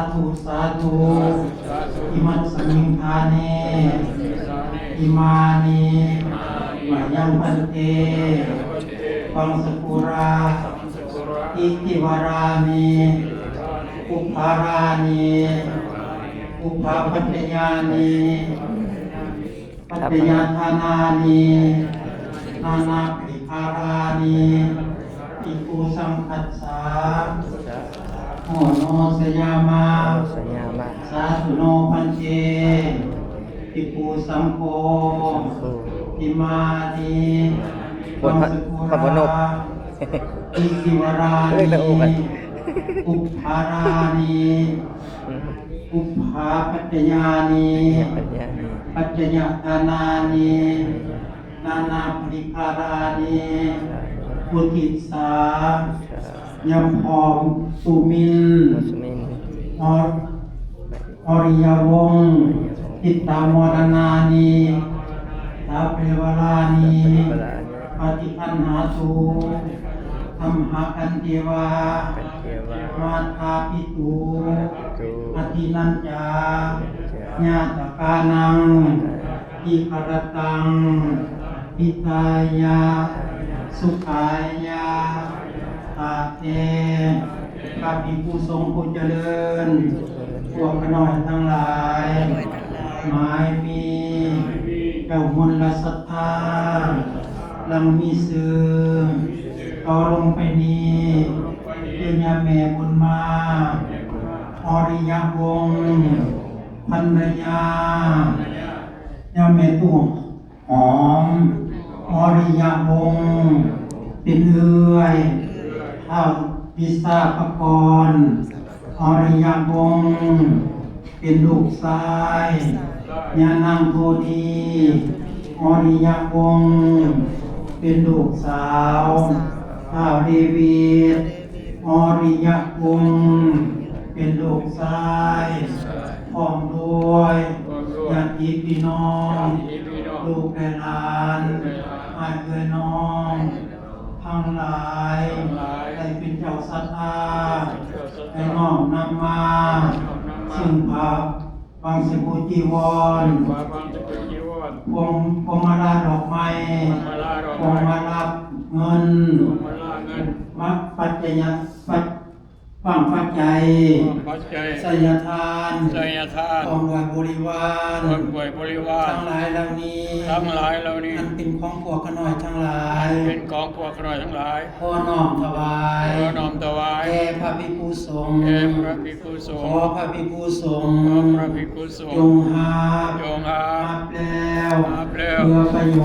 າທຸ ສາທຸ ອິມັດສະມິງຖາເນ ອິມານິ ມະຍັງພັນເຕ ວັງສະກຸລາ ອິຕິວະລານິ ປຸບພະລານິ ປຸບພະປັດຈະຍານິ ປັດຈະຍະທານານິ ນານາປະລິຄາລານິ ພິກຂຸສັງຄັດສາ ໂຫໂນຊະຍາມະ ສາທຸໂນພັນເຕ ພິກຂຸສັງໂຄ ອິມານິ ວັງສະກຸລາ ອິຕິວະລານິ ປຸບພະລານິ ປຸບພະປັດຈະຍານິ ປັດຈະຍານິ ປັດຈະຍະທານານິ ນານາປະລິຄາລານິ ອຸທິດສາ ຍະພອງ ສຸມິນ ອ ອະລິຍະວົງ ທິດຕາວໍລະນານິ ສາເປວະລານິ ປະຕິຄັນຫາຕຸ ທຳມະຄັນເທວາ ມາທາປິຕຸ ອະທິນັນຈາ ຍາຕະການັງ ອີກະລະຕັງ ຫິຕາຍະ ສຸຂາຍະ ຕາເຕ ພະພິກຂຸສົງຜູ້ຈະເລີນ ພວກຂ້ານ້ອຍທັງຫຼາຍ ໝາຍມີ ເຈົ້າມົນລະສັດທາ ລັງມີຊື່ ຕໍ່ລົງໄປນີ້ ຄືຍາແມ່ບຸນມາ ອະລິຍະວົງ ພັນລະຍາ ຍາແມ່ຕູ້ ຫອມ ອະລິຍະວົງ ເປັນເອື້ອຍ ທ້າວວິສາພະກອນ ອະລິຍະວົງ ເປັນລູກຊາຍ ຍານາງໂທນີ ອະລິຍະວົງ ເປັນລູກສາວ ທ້າວເດວິດ ອະລິຍະວົງ ເປັນລູກຊາຍ ພ້ອມດ້ວຍຍາດຕິພີ່ນ້ອງ ລູກແລະຫຼານ ອ້າຍເອື້ອຍນ້ອງທັງຫຼາຍ ໄດ້ເປັນເຈົ້າສັດທາ ໄດ້ນ້ອມນຳມາ ຊຶ່ງພະບັງສະກຸຈີວອນ ພວງມາລາດອກໄມ້ ພວງມາລາເງິນ ມາປັດຈະຍະ ປັດ ບັ້ງປັດໄຈ ບັ້ງປັດໄຈ ໄຊຍະທານ ໄຊຍະທານ ພ້ອມດ້ວຍບໍລິວານ ພ້ອມດ້ວຍບໍລິວານ ທັງຫຼາຍເຫຼົ່ານີ້ ທັງຫຼາຍເຫຼົ່ານີ້ ອັນເປັນຂອງພວກຂ້ານ້ອຍທັງຫຼາຍ ເປັນຂອງພວກຂ້ານ້ອຍທັງຫຼາຍ ຂໍນ້ອມຖວາຍ ຂໍນ້ອມຖວາຍ ແດ່ພະພິກຂຸສົງ ແດ່ພະພິກຂຸສົງ ຂໍພະພິກຂຸສົງ ຂໍພະພິກຂຸສົງ ຈົ່ງຮັບ ຈົ່ງຮັບ ຮັບແລ້ວ ຮັບແລ້ວ ເພື່ອປະໂຫຍ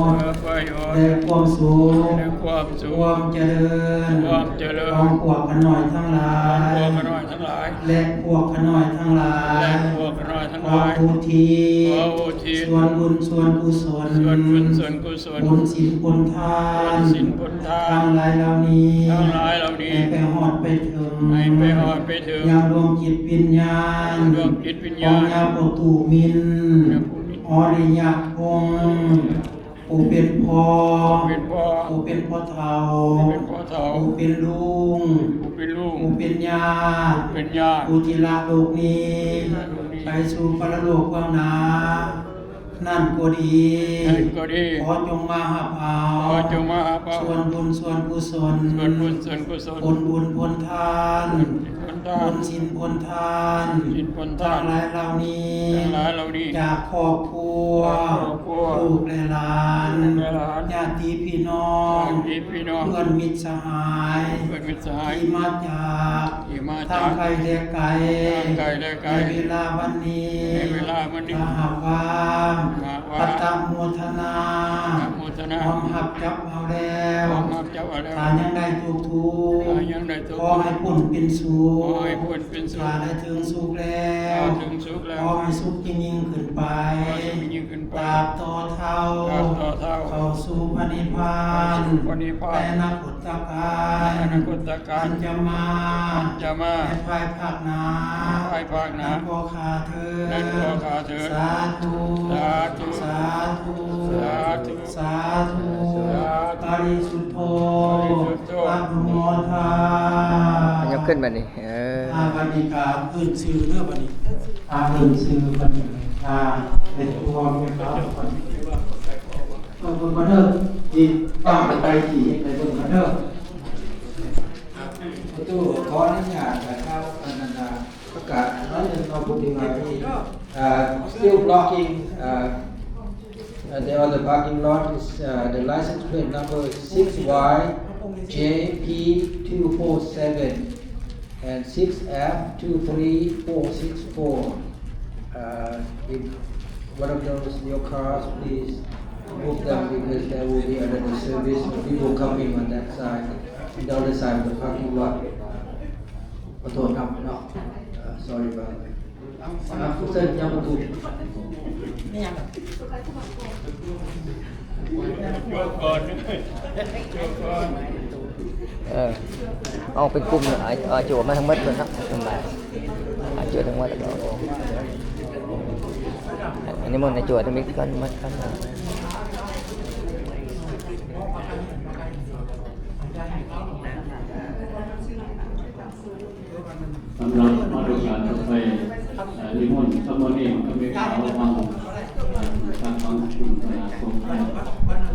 ດ ເພື່ອປະໂຫຍດ ແລະຄວາມສຸກ ແລະຄວາມສຸກ ຄວາມຈະເລີນ ຄວາມຈະເລີນ ຂອງພວກຂ້ານ້ອຍທັງຫຼາຍ ຂອງພວກຂ້ານ້ອຍທັງຫຼາຍ ແລະພວກຂ້ານ້ອຍທັງຫຼາຍ ແລະພວກຂ້ານ້ອຍທັງຫຼາຍ ຂໍອຸທິດ ຂໍອຸທິດ ສ່ວນບຸນສ່ວນກຸສົນ ສ່ວນບຸນສ່ວນກຸສົນ ຜົນສິນຜົນທານ ຜົນສິນຜົນທານ ທັງຫຼາຍເຫຼົ່ານີ້ ທັງຫຼາຍເຫຼົ່ານີ້ ໃຫ້ໄປຮອດໄປເຖິງ ໃຫ້ໄປຮອດໄປເຖິງ ຍັງດວງຈິດວິນຍານ ດວງຈິດວິນຍານ ຂອງຍາໂປຕູມິນ ຍາໂປຕູມິນ ອະລິຍະວົງ ຜູ້ເປັນພໍ່ ເປັນພໍ່ ຜູ້ເປັນພໍ່ເຖົ້າ ຜູ້ເປັນພໍ່ເຖົ້າ ຜູ້ເປັນລຸງ ຜູ້ເປັນລຸງ ຜູ້ເປັນຍາດ ເປັນຍາດ ຜູ້ທີ່ລະໂລກນີ້ ຜູ້ທີ່ລະໂລກນີ້ ໄປສູ່ປະລະໂລກເບື້ອງໜ້າ ນັ້ນກໍດີ ນັ້ນກໍດີ ຂໍຈົ່ງມາຮັບເອົາ ຂໍຈົ່ງມາຮັບເອົາ ສ່ວນບຸນສ່ວນກຸສົນ ສ່ວນບຸນສ່ວນກຸສົນ ຜົນບຸນຜົນທານ ຜົນທານ ຜົນສິນຜົນທານ ສິນຜົນທານ ທັງຫຼາຍເຫຼົ່ານີ້ ທັງຫຼາຍເຫຼົ່ານີ້ ຈາກຄອບຄົວ ຈາກຄອບຄົວ ລູກແລະຫຼານ ລູກແລະຫຼານ ຍາດຕິພີ່ນ້ອງ ຍາດຕິພີ່ນ້ອງ ເພື່ອນມິດສະຫາຍ ເພື່ອນມິດສະຫາຍ ທີ່ມາຈາກ ທີ່ມາຈາກ ທາງໄກແລະໄກ ທາງໄກແລະໄກ ໃນເວລາວັນນີ້ ໃນເວລາວັນນີ້ ຖ້າຫາກວ່າ ຖ້າຫາກວ່າ ອະຕະໂມທະນາ ອະຕະໂມທະນາ ພ້ອມຮັບກັບເຮົາແລ້ວ ພ້ອມຮັບກັບເຮົາແລ້ວ ຖ້າຍັງໄດ້ທຸກທຸກ ຖ້າຍັງໄດ້ທຸກທຸກ ຂໍໃຫ້ພົ້ນເປັນສຸກ ຂໍໃຫ້ພົ້ນເປັນສຸກ ຖ້າໄດ້ເຖິງສຸກແລ້ວ ຖ້າເຖິງສຸກແລ້ວ ຂໍໃຫ້ສຸກຍິ່ງໆຂຶ້ນໄປ ຂໍໃຫ້ສຸກຍິ່ງໆຂຶ້ນໄປ ຕາບຕໍ່ເທົ່າ ຕາບຕໍ່ເທົ່າ ເຂົ້າສູ່ພະນິບພານ ເຂົ້າສູ່ພະນິບພານ ໃນອະນາຄົດຕະການ ໃນອະນາຄົດຕະການ ອັນຈະມາ ອັນຈະມາ ໃນພາຍພາກໜ້າ ໃນພາຍພາກໜ້າ ນັ້ນກໍຂ້າເທີນ ນັ້ນກໍຂ້າເທີນ ສາທຸ ສາທຸ ສາທຸ ສາທຸ ສາ ສາທຸ ປະລິສຸດໂທ ປະລິສຸດໂທ ອະນຸໂມທາ ຍົກຂຶ້ນບັດນີ້ ເອີ ອ່າ ບັດນີ້ກະເອີ້ນຊື່ເດີ ບັດນີ້ ອ່າ ເອີ້ນຊື່ບັດນີ້ ອ່າ ເປັນຜູ້ເວົ້ານຳເຂົາ ເອີ ເບິ່ງກ່ອນເດີ ຊິເວົ້າໄປຊິເຮັດໃຫ້ເບິ່ງກ່ອນເດີ ປະຕູ ຂໍອະນຸຍາດ ອ່າ ປະກາດໜ້ອຍໜຶ່ງເນາະ ຜູ້ທີ່ວ່າມີ uh, still blocking, uh, uh, the other parking lot is, uh, the license plate number six Y J P two four seven and six F two three four six four. Uh, if one of those your cars, please move them because there will be another service of people coming on that side, on the other side of the parking lot. ຂໍໂທດນຳເນາະ ເອີ sorry about that. ອ່າ ຜູ້ເຊີນນຳປະຕູ ເອີ ເອົາເປັນກຸ່ມ ອາ ອາໂຈມາທັງໝົດເລີຍເນາະ ສະບາຍ ອາໂຈທັງໝົດ ອັນນີ້ມັນອາໂຈທັງໝົດກ່ອນ ໝົດກ່ອນ. ສຳລັບມາດຕະການຕໍ່ໄປ ເອີ ນິມົນສາມະເນນກັບແມ່ຂາວ ຟັງ ເອີ ການຟັງຄຸນນະສົງໄທ.